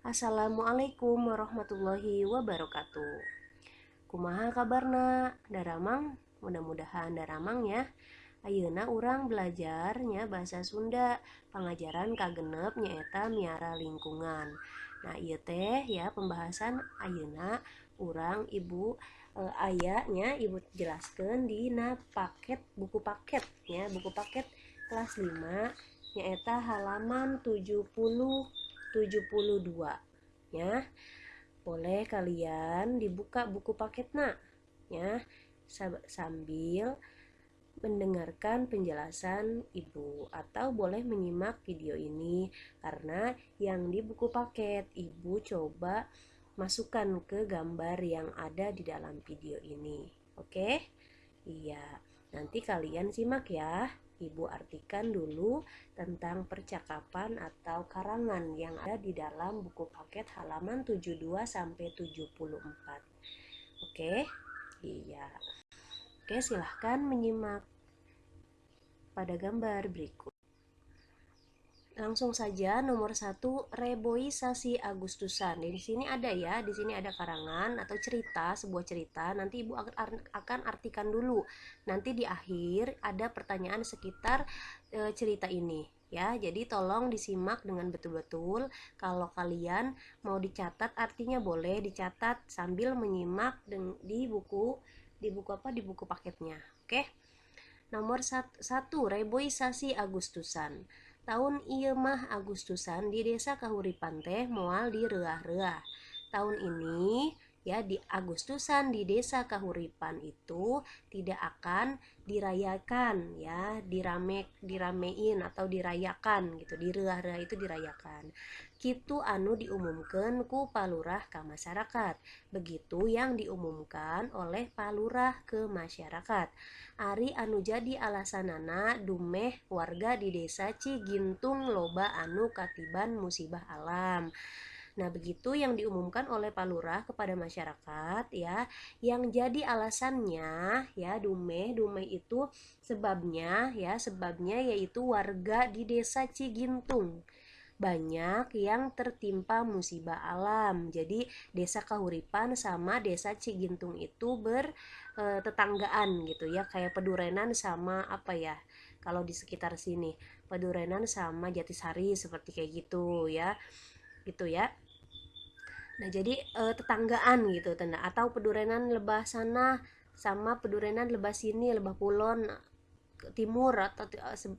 Assalamualaikum warahmatullahi wabarakatuh. Kumaha kabarna? Daramang? Mudah-mudahan daramang ya. Ayeuna urang belajar nya bahasa Sunda, pangajaran kagenep nyaeta miara lingkungan. Nah, ieu teh ya pembahasan ayeuna urang ibu aya nya ibu jelaskeun dina paket, buku paket ya, buku paket kelas 5 nyaeta halaman 70 72 ya. Boleh kalian dibuka buku paketna ya sambil mendengarkan penjelasan ibu atau boleh menyimak video ini karena yang di buku paket ibu coba masukkan ke gambar yang ada di dalam video ini. Oke? Iya, nanti kalian simak ya. Ibu artikan dulu tentang percakapan atau karangan yang ada di dalam buku paket halaman 72 sampai 74. Oke? Iya. Oke, silahkan menyimak pada gambar berikut. Langsung saja nomor 1, reboisasi Agustusan. Di sini ada ya, di sini ada karangan atau cerita, sebuah cerita. Nanti Ibu akan artikan dulu. Nanti di akhir ada pertanyaan sekitar cerita ini ya. Jadi tolong disimak dengan betul-betul. Kalau kalian mau dicatat artinya boleh dicatat sambil menyimak di buku apa, di buku paketnya. Oke. Nomor 1, reboisasi Agustusan. Tahun ieu mah Agustusan di desa Kahuripan teh moal direuah-reuah. Tahun ini ya, di Agustusan di desa Kahuripan itu tidak akan dirayakan ya, diramein atau dirayakan gitu, direuah-reuah itu dirayakan. Kitu anu diumumkan ku palurah ka masyarakat. Begitu yang diumumkan oleh palurah ke masyarakat. Ari anu jadi alasanana dumeh warga di desa Cigintung loba anu katiban musibah alam. Nah, begitu yang diumumkan oleh Pak Lurah kepada masyarakat ya. Yang jadi alasannya ya dumeh, dumeh itu sebabnya ya, sebabnya yaitu warga di desa Cigintung banyak yang tertimpa musibah alam. Jadi desa Kahuripan sama desa Cigintung itu bertetanggaan gitu ya, kayak Pedurenan sama apa ya? Kalau di sekitar sini, Pedurenan sama Jatisari seperti kayak gitu ya. Gitu ya. Nah, jadi tetanggaan gitu tanda atau Pedurenan lebah sana sama Pedurenan lebah sini, lebah kulon timur atau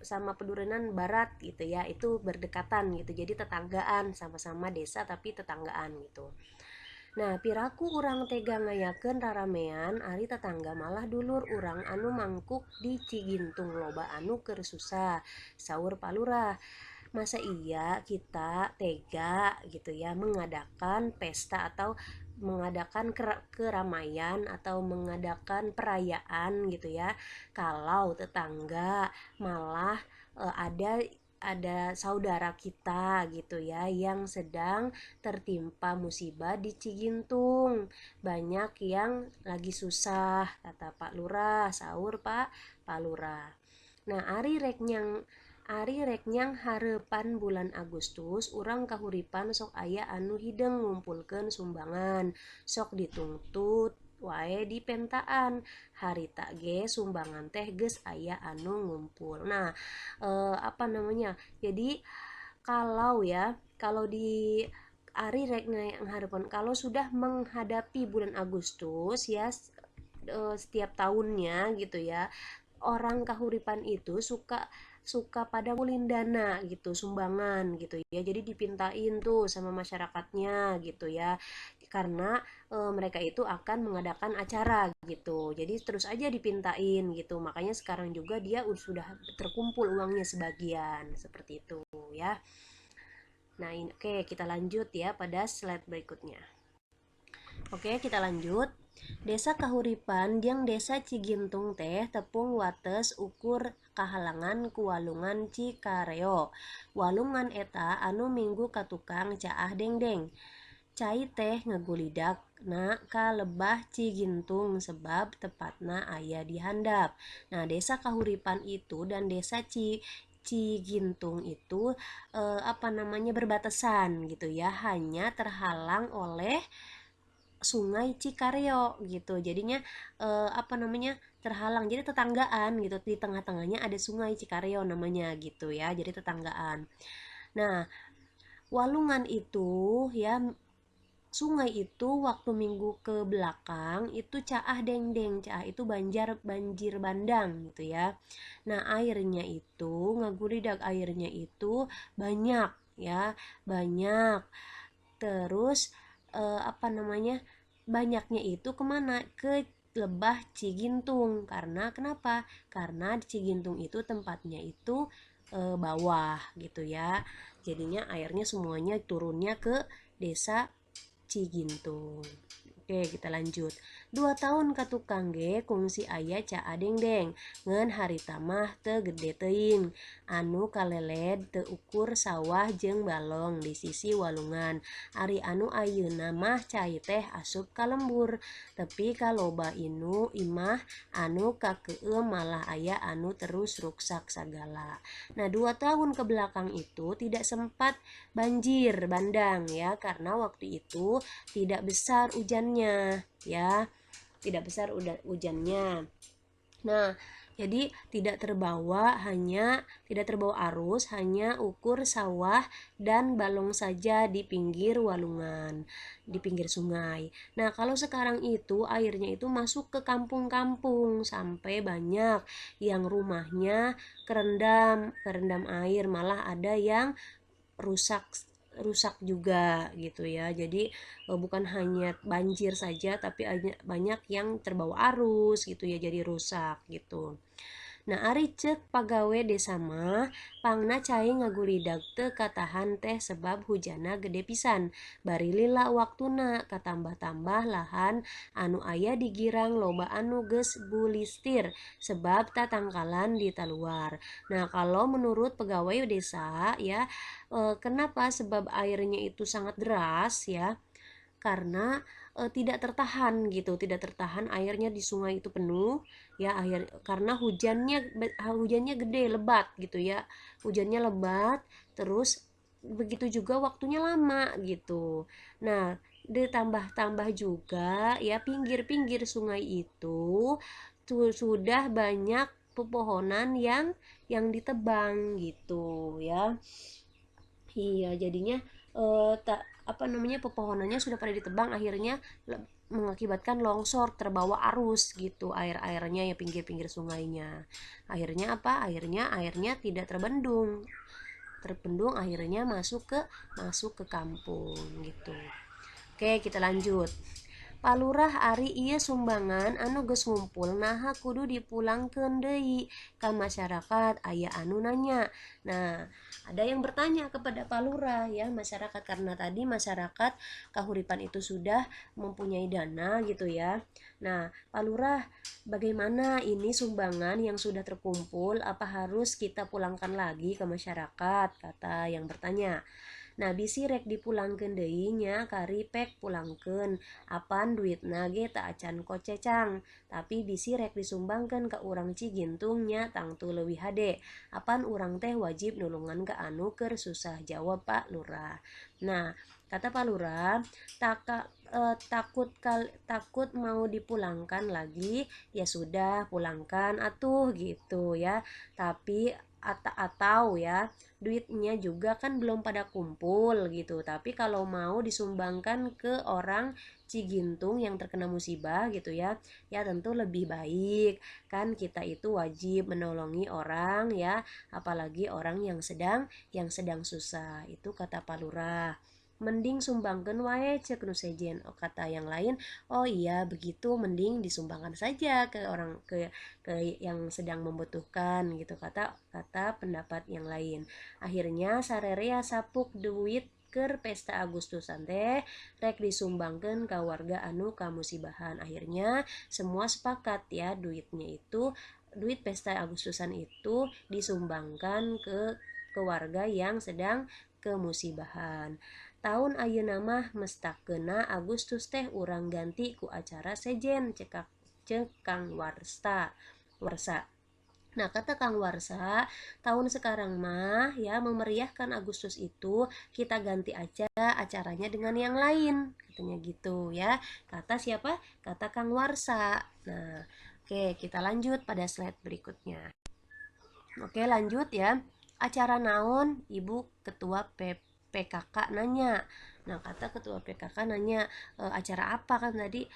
sama Pedurenan barat gitu ya, itu berdekatan gitu. Jadi tetanggaan, sama-sama desa tapi tetanggaan gitu. Nah, piraku urang tega ngayakeun raramean ari tetangga malah dulur urang anu mangkuk di Cigintung loba anu keur susah, saur Palurah. Masa iya kita tega gitu ya mengadakan pesta atau mengadakan keramaian atau mengadakan perayaan gitu ya kalau tetangga malah ada saudara kita gitu ya yang sedang tertimpa musibah di Cigintung, banyak yang lagi susah, kata Pak Lurah, saur Pak Pak Lurah. Nah, ari rek nyanghareupan bulan Agustus, urang Kahuripan sok aya anu hideng ngumpulkeun sumbangan, sok ditungtut wae dipentaan. Harita ge sumbangan teh geus aya anu ngumpul. Nah, apa namanya? Jadi kalau ya, kalau di ari rek nyanghareupan, kalau sudah menghadapi bulan Agustus ya, setiap tahunnya gitu ya, orang Kahuripan itu suka suka pada ngumpulin dana gitu, sumbangan gitu ya. Jadi dipintain tuh sama masyarakatnya gitu ya. Karena mereka itu akan mengadakan acara gitu. Jadi terus aja dipintain gitu. Makanya sekarang juga dia sudah terkumpul uangnya sebagian seperti itu ya. Nah, ini, oke, kita lanjut ya pada slide berikutnya. Oke, kita lanjut. Desa Kahuripan jeung Desa Cigintung teh tepung wates ukur kahalangan ku walungan Cikareo. Walungan eta anu minggu ka tukang caah dengdeng. Cai teh ngagulidakna ka lebah Cigintung sebab tepatna aya di handap. Nah, Desa Kahuripan itu dan Desa Cigintung itu apa namanya berbatasan gitu ya, hanya terhalang oleh Sungai Cikareo gitu. Jadinya apa namanya terhalang. Jadi tetanggaan gitu. Di tengah-tengahnya ada Sungai Cikareo namanya gitu ya. Jadi tetanggaan. Nah, Walungan itu ya sungai itu waktu minggu ke belakang itu caah dengdeng, caah itu banjir bandang gitu ya. Nah, airnya itu ngagulidak airnya itu banyak ya, banyak. Terus apa namanya? Banyaknya itu kemana? Ke Lebah Cigintung. Karena kenapa? Karena Cigintung itu tempatnya itu bawah gitu ya. Jadinya airnya semuanya turunnya ke desa Cigintung. Oke, kita lanjut. 2 tahun ka tukang ge kungsi aya caa dengdeng. Ngan harita mah teu gede teuing. Anu kaleled teu ukur sawah jeung balong di sisi walungan. Ari anu ayeuna mah cai teh asup ka lembur. Tepi ka loba inu imah anu kakeueum malah aya anu terus ruksak sagala. Nah, 2 tahun ke belakang itu tidak sempat banjir bandang ya, karena waktu itu tidak besar hujannya ya, tidak besar hujannya. Nah, jadi tidak terbawa, hanya tidak terbawa arus, hanya ukur sawah dan balong saja di pinggir walungan, di pinggir sungai. Nah, kalau sekarang itu airnya itu masuk ke kampung-kampung sampai banyak yang rumahnya kerendam, kerendam air, malah ada yang rusak rusak juga gitu ya. Jadi bukan hanya banjir saja tapi banyak yang terbawa arus gitu ya, jadi rusak gitu. Nah, ari cek pagawe desa mah pangna cai ngagulidag teu katahan teh sebab hujana gede pisan. Bari lila waktuna katambah-tambah lahan anu aya di girang loba anu geus bulistir sebab tatangkalan di taluar. Nah, kalau menurut pegawai desa ya, kenapa sebab airnya itu sangat deras ya? Karena tidak tertahan gitu, tidak tertahan airnya di sungai itu penuh ya, akhir karena hujannya hujannya gede lebat gitu ya, hujannya lebat terus begitu juga waktunya lama gitu. Nah, ditambah-tambah juga ya pinggir-pinggir sungai itu sudah banyak pepohonan yang ditebang gitu ya. Iya, jadinya tak apa namanya pepohonannya sudah pada ditebang, akhirnya mengakibatkan longsor terbawa arus gitu air-airnya ya pinggir-pinggir sungainya. Akhirnya apa? Akhirnya airnya tidak terbendung. Terbendung akhirnya masuk ke kampung gitu. Oke, kita lanjut. Pak Lurah ari ieu sumbangan anu geus ngumpul naha kudu dipulangkeun deui ka masyarakat, aya anu nanya. Nah, ada yang bertanya kepada Pak Lurah ya, masyarakat, karena tadi masyarakat Kahuripan itu sudah mempunyai dana gitu ya. Nah, Pak Lurah, bagaimana ini sumbangan yang sudah terkumpul, apa harus kita pulangkan lagi ke masyarakat? Kata yang bertanya. Nah, bisi rek dipulangkeun deui nya kari pek pulangkeun, apan duitna ge teu acan kocecang, tapi bisi rek disumbangkeun ka urang Cigintung nya tangtu leuwih hade, apan urang teh wajib nulungan ka anu keur susah, jawab Pak Lurah. Nah, kata Pak Lurah, takut mau dipulangkan lagi, ya sudah pulangkan atuh gitu ya. Tapi atau ya duitnya juga kan belum pada kumpul gitu, tapi kalau mau disumbangkan ke orang Cigintung yang terkena musibah gitu ya, ya tentu lebih baik, kan kita itu wajib menolongi orang ya, apalagi orang yang sedang susah, itu kata Pak Lurah. Mending sumbangkan wae, cek nu sejen. Oh, kata yang lain, oh iya begitu, mending disumbangkan saja ke orang ke yang sedang membutuhkan gitu, kata kata pendapat yang lain. Akhirnya sarerea sapuk duit keur pesta Agustusan teh rek disumbangkan ke warga anu kamusibahan. Akhirnya semua sepakat ya, duitnya itu, duit pesta Agustusan itu disumbangkan ke warga yang sedang kemusibahan. Tahun ayeuna mah mestakkeunna Agustus teh urang ganti ku acara sejen, cekak cek Kang Warsa. Warsa. Nah, kata Kang Warsa, tahun sekarang mah ya memeriahkan Agustus itu kita ganti aja acaranya dengan yang lain, katanya gitu ya. Kata siapa? Kata Kang Warsa. Nah, oke, kita lanjut pada slide berikutnya. Oke, lanjut ya. Acara naon? Ibu Ketua PKK nanya. Nah, kata Ketua PKK nanya, acara apa kan tadi,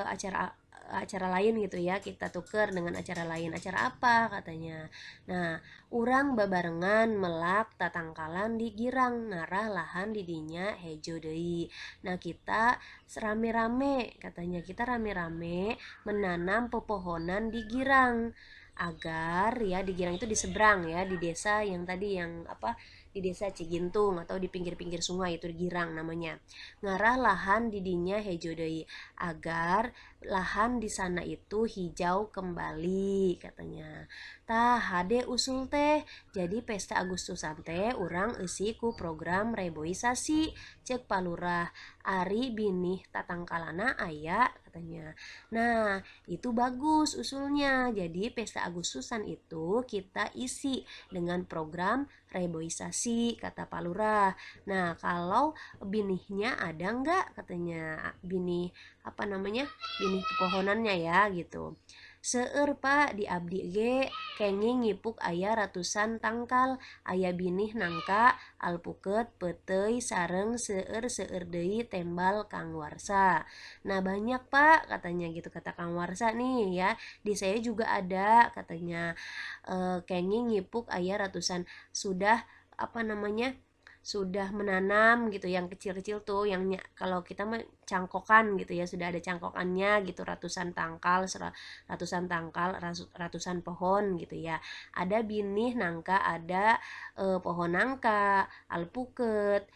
acara acara lain gitu ya, kita tuker dengan acara lain. Acara apa katanya. Nah, urang babarengan melak tatangkalan di girang ngarah lahan didinya hejo deui. Nah, kita rame-rame katanya, kita rame-rame menanam pepohonan di girang agar ya, di girang itu di seberang ya, di desa yang tadi yang apa, di desa Cigintung atau di pinggir-pinggir sungai itu girang namanya. Ngarah lahan didinya hejo deui, agar lahan di sana itu hijau kembali katanya. Tah hade usul teh, jadi pesta Agustusan teh urang eusi ku program reboisasi, cek Palurah, ari binih tatangkalana aya katanya. Nah, itu bagus usulnya. Jadi pesta Agustusan itu kita isi dengan program reboisasi, kata Pak Lurah. Nah, kalau binihnya ada nggak katanya, binih apa namanya, binih pepohonannya ya gitu. Seueur Pak, di abdi ge kenging ngipuk aya ratusan tangkal, aya binih nangka, alpuket, peuteuy, sareng seueur-seueur deui, tembal Kang Warsa. Nah, banyak Pak katanya gitu, kata Kang Warsa nih ya. Di saya juga ada katanya, kenging ngipuk aya ratusan, sudah apa namanya, sudah menanam gitu, yang kecil-kecil tuh, yang kalau kita mah cangkokan gitu ya, sudah ada cangkokannya gitu, ratusan tangkal, ratusan tangkal, ratusan pohon gitu ya. Ada binih nangka, ada pohon nangka, alpuket,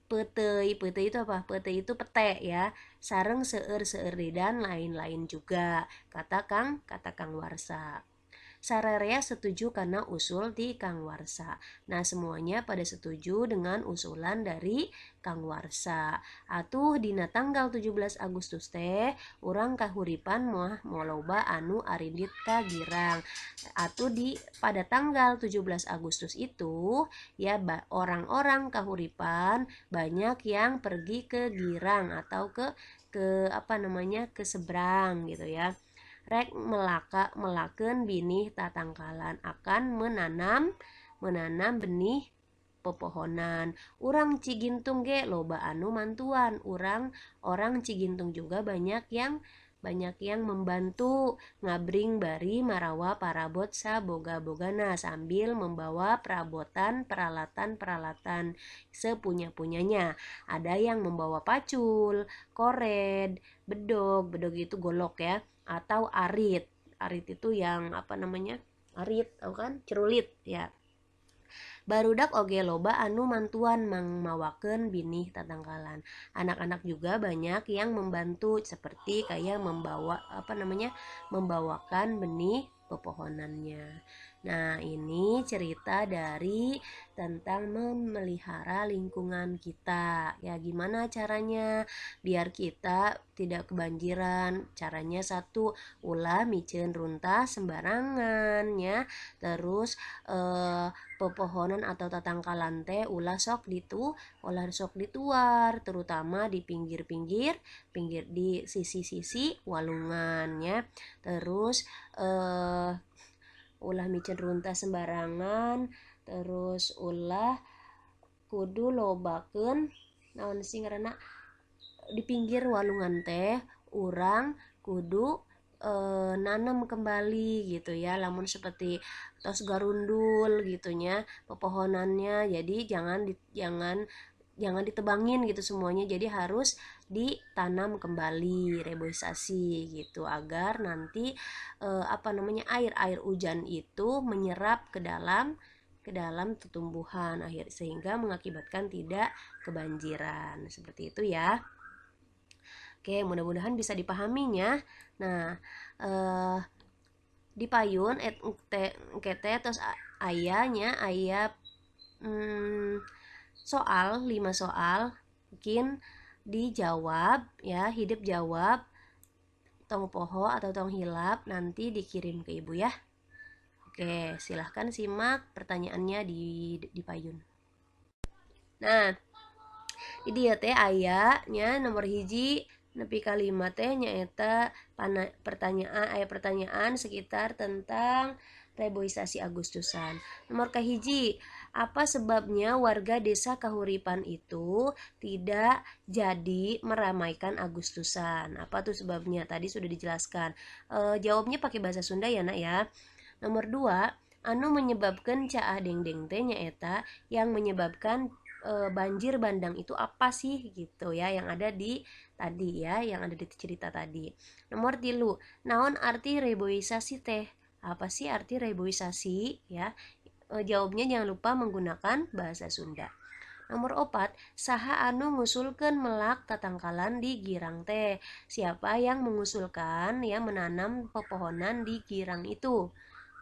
peuteuy. Peuteuy itu apa? Peuteuy itu pete ya. Sareng seueur-seueur dan lain-lain juga, kata Kang Warsa. Sararea setuju karena usul di Kang Warsa. Nah, semuanya pada setuju dengan usulan dari Kang Warsa. Atuh dina tanggal 17 Agustus teh urang kahuripan moal loba anu arindit ka girang. Atuh di pada tanggal 17 Agustus itu ya, orang-orang kahuripan banyak yang pergi ke girang atau ke apa namanya, ke seberang gitu ya. Rek melakeun binih tatangkalan, akan menanam benih pepohonan. Urang Cigintung ge loba anu mantuan. Orang Cigintung juga banyak yang membantu ngabring bari marawa parabot saboga-bogana sambil membawa perabotan peralatan-peralatan sepunya-punyanya. Ada yang membawa pacul, kored, bedog, bedog itu golok ya, atau arit. Arit itu yang apa namanya? Arit, tahu kan? Cerulit ya. Barudak oge loba anu mantuan mangmawakeun binih tatangkalan. Anak-anak juga banyak yang membantu seperti kayak membawa apa namanya? Membawakan benih pepohonannya. Nah, ini cerita dari tentang memelihara lingkungan kita. Ya, gimana caranya biar kita tidak kebanjiran? Caranya satu, ulah miceun runtah sembarangan ya. Terus pepohonan atau tatangkalan teh ulah sok dituar, terutama di pinggir-pinggir, pinggir di sisi-sisi walungan ya. Terus ulah miceun runtah sembarangan, terus ulah kudu lobakeun naon sih ngaranna, di pinggir walungan teh urang kudu nanam kembali gitu ya, lamun seperti tos garundul gitunya pepohonannya, jadi jangan ditebangin gitu semuanya, jadi harus ditanam kembali, reboisasi gitu, agar nanti apa namanya, air-air hujan itu menyerap ke dalam tumbuhan akhir sehingga mengakibatkan tidak kebanjiran seperti itu ya. Oke, mudah-mudahan bisa dipahaminya. Nah, di payun et te kete terus ayahnya ayah, soal 5 soal mungkin dijawab ya, hidup jawab, tong poho atau tong hilap, nanti dikirim ke ibu ya. Oke. Oke, silahkan simak pertanyaannya di payun. Nah, di dieu teh aya nya nomor 1 nepi ka 5 teh nyaeta pertanyaan, aya pertanyaan sekitar tentang reboisasi Agustusan. Nomor 1, apa sebabnya warga desa Kahuripan itu tidak jadi meramaikan Agustusan? Apa tuh sebabnya? Tadi sudah dijelaskan. Jawabnya pakai bahasa Sunda ya, Nak ya. Nomor 2, anu menyebabkan caah dengdeng teh nyaeta yang menyebabkan banjir bandang itu apa sih gitu ya, yang ada di tadi ya, yang ada di cerita tadi. Nomor 3, naon arti reboisasi teh? Apa sih arti reboisasi ya? Jawabnya jangan lupa menggunakan bahasa Sunda. Nomor 4, saha anu ngusulkeun melak tatangkalan di girang teh? Siapa yang mengusulkan ya menanam pepohonan di girang itu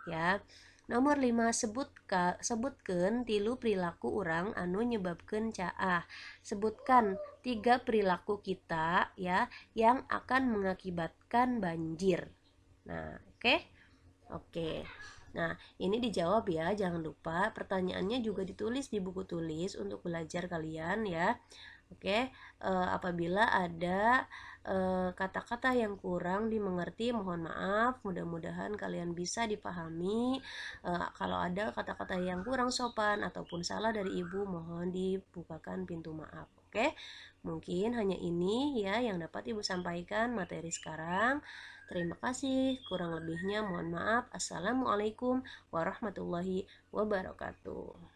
ya? Nomor 5, sebutkeun 3 perilaku urang anu nyebabkeun caah. Sebutkan 3 perilaku kita ya yang akan mengakibatkan banjir. Nah, oke? Oke. Nah, ini dijawab ya, jangan lupa pertanyaannya juga ditulis di buku tulis untuk belajar kalian ya. Oke, apabila ada kata-kata yang kurang dimengerti, mohon maaf. Mudah-mudahan kalian bisa dipahami. Kalau ada kata-kata yang kurang sopan ataupun salah dari ibu, mohon dibukakan pintu maaf. Oke, mungkin hanya ini ya yang dapat ibu sampaikan materi sekarang. Terima kasih, kurang lebihnya mohon maaf. Assalamualaikum warahmatullahi wabarakatuh.